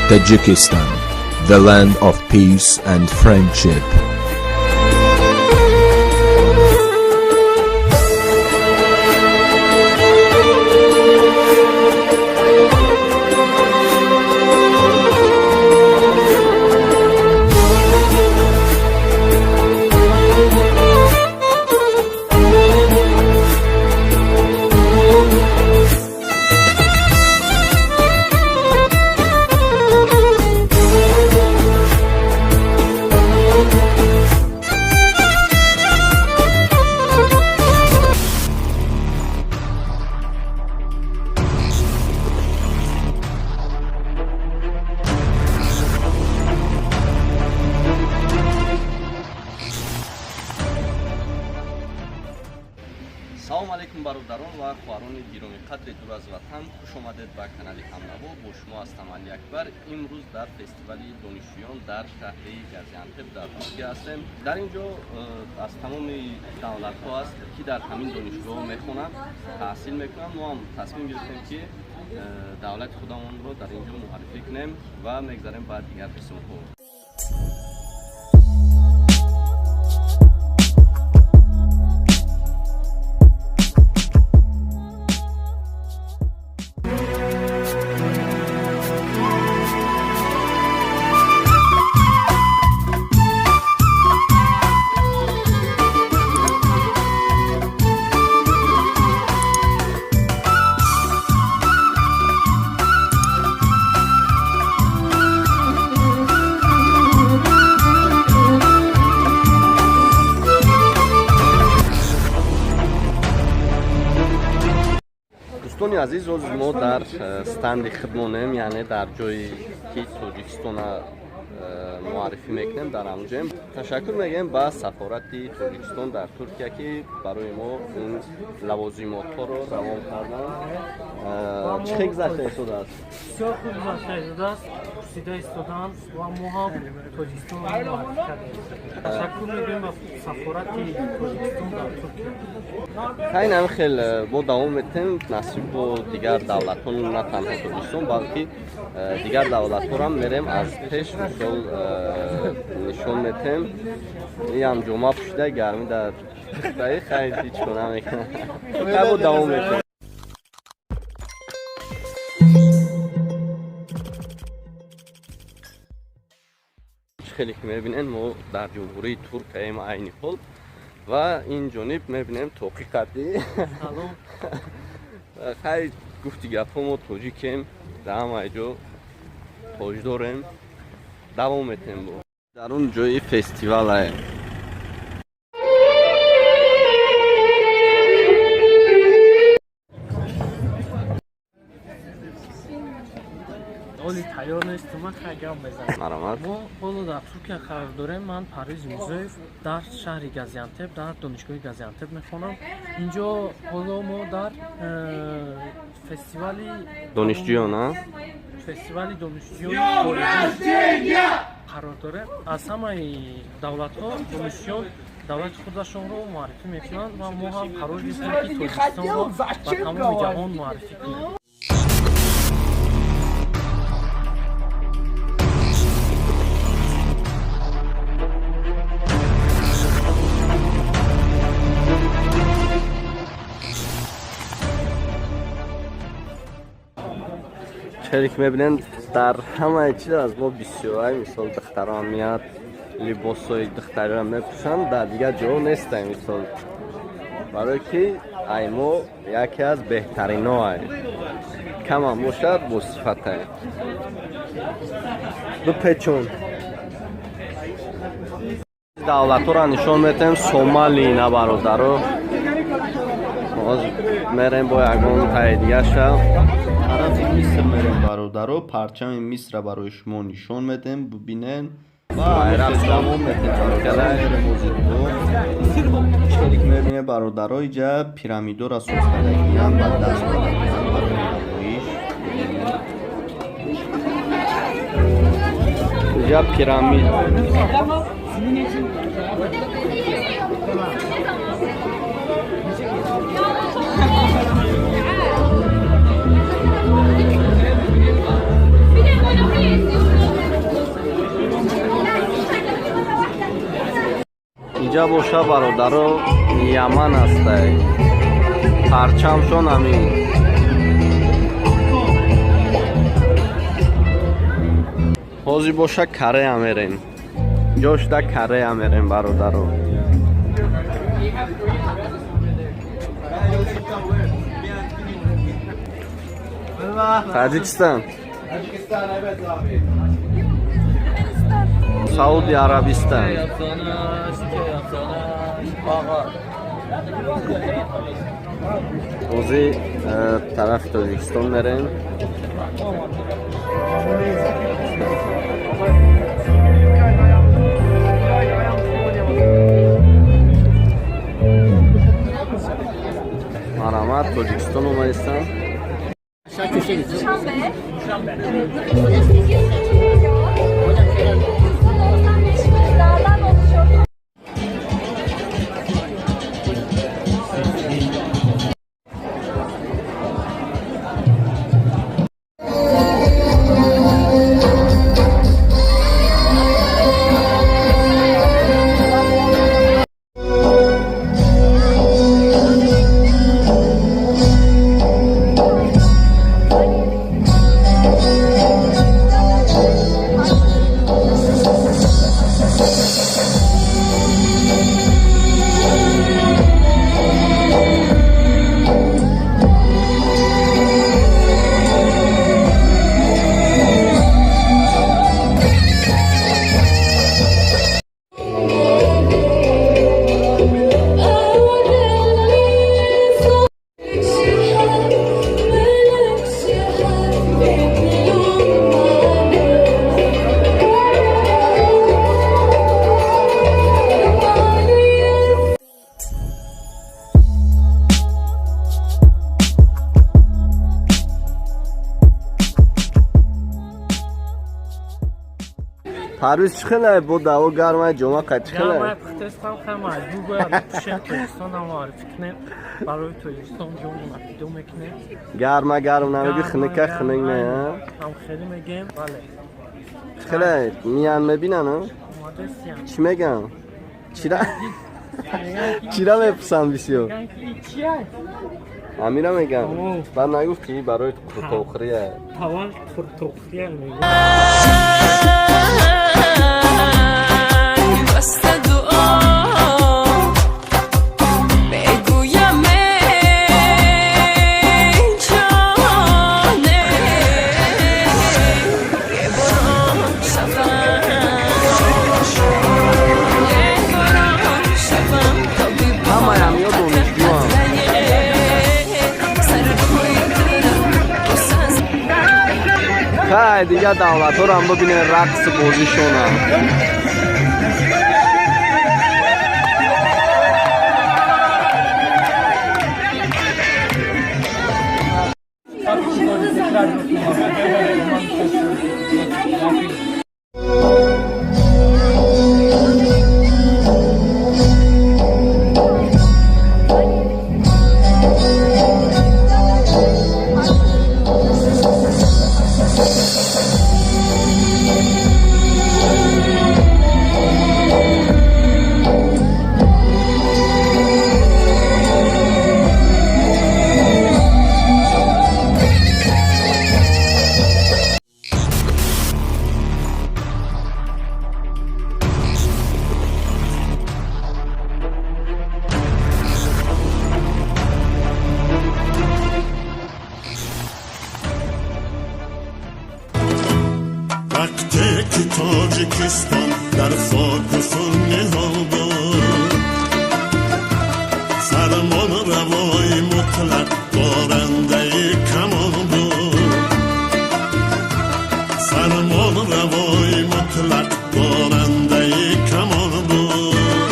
Tajikistan, the land of peace and friendship. Салом алейкум, бародарон ва хоҳарони гиромиқадри дур аз ватан. Хуш омадед ба канали Ҳамнаво. Бо шумо ҳастам Али Акбар. Имрӯз дар фестивали донишҷӯён дар шаҳри Газиантеп дар Туркия ҳастем. Дар ин ҷо аз тамоми давлатҳо аст, ки дар ҳамин донишгоҳ мехонанд, таҳсил мекунанд. Мо ҳам тасмим гирифтем, ки давлати худамонро дар ин ҷо муаррифӣ кунем ва мегзарем ба дигар қисмҳо. Дӯстони азиз, ҳозир мо дар стенди худмонем, яъне дар ҷое ки Тоҷикистона муаррифӣ мекунем, дар ҳамонҷоем. Ташаккур мегӯем ба сафорати Тоҷикистон дар Туркия, ки барои мо ин лавозимотҳоро равон карданд. Чӣ хел гузашта истодааст? Бисёр хуб гузашта истодааст. Пурсида истоданд ва мо ҳам Тоҷикистонро муаррифӣ кардем. Ташаккур мегӯем ба сафорати Тоҷикистон дар Туркия. Хайн, ҳамин хел мо давом метем. Насиб бо дигар давлатҳо, на танҳо Тоҷикистон, балки дигар давлатҳорам мерем, аз пеш мисол нишон метем. Иам ҷома пӯшида, гармӣ дар пухтаи. Хайр, ҳеҷ кор намекунад. Хай, бо давом метем. Чӣ хеле ки мебинем, мо дар Ҷумҳурии Туркияем айни ҳол ва ин ҷониб мебинем тоқи қаддӣ. Салом. Хай, гуфти гапҳо, мо тоҷикем, дар ҳамаи ҷо тоҷ дорем. Давом метем. Бо дар он ҷои фестивалае. Оли тайёр нестум, ман хай гап мезанам. Маромад. Мо ҳоло дар Туркия қарор дорем. Ман Парвиз Мирзоев, дар шаҳри Газиантеп, дар донишгоҳи Газиантеп мехонам. Инҷо ҳоло мо дар фестивали донишҷӯён, а? Фестивали донишҷӯёни хориҷӣ қарор дорем. Аз ҳамаи давлатҳо донишҷӯён давлати худашонро муаррифӣ мекунанд ва мо ҳам қарор гирифтем, ки Тоҷикистонро ба тамоми ҷаҳон муаррифӣ кунем. Хеле ки мебинем, дар ҳамаи чиз аз мо бисёрай. Мисол, духтарон меяд, либосҳои духтариро мепӯшанд, дар дигар ҷо нестай. Мисол, барое ки ай мо яке аз беҳтариноай, камам бошад, бо сифатай. Бипечон, давлатҳоро нишон метаҳем. Сомали на, бародаро, ҳозир мерем бо ягон таи дигаша. Тарафи Миср мерем, бародаро. Парчами Мисра барои шумо нишон медем, бубинен. Байрақ. Давом метем, бародаро, мерем ҳозир бо челик. Мебине, бародаро, иҷа пирамидора сохтадагиям, ба даст додагиям барои намоиш. Иҷа пирамид. Иҷа боша, бародаро, Яман ҳастай, парчамшон ҳамин. Ҳозир боша Корея мерем, ҷошда Корея мерем, бародаро. Таҷикистон, Сауди Арабистон. Ҳозир тарафи Тоҷикистон мерем. Марҳамат, Тоҷикистон омадистам. Duşanbe. Evet, nüfusu 8 milyon. %95 dağdan oluşuyor. Парвиз, чӣ хеле бо даво гармай, ҷома қай, чӣ хеле? Гармай, пухтестам, хай маҷбур бояд пушем, Тоҷикистон ҳам муаррифӣ кунем, барои Тоҷикистон ҷонмона фидо мекунем. Гарма гарм намеги, хунука хунук не? Ҳам хеле мегем, бале. Чӣ хеле миян, мебинан? Омадестиям. Чӣ меган, чира чира мепурсанд бисёр? Амира меган, баъд нагуфт ки барои қуртоқхӯрия? Аввал қуртоқхӯрия мегӯ. Баста дуо бегӯям, эй ҷоне, борон шавам, борон шавам то Ҳамаям ё донишҷӯам. Сар рӯи дилам. Хай, дигар давлатҳоро бибинед, рақси бозишонам. Вақте ки Тоҷикистон дар хоку хун ниҳол буд, фармон равои мутлақ дорандаи камол буд, фармон равои мутлақ дорандаи камол буд,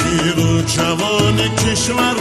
пиру ҷавони кишвар.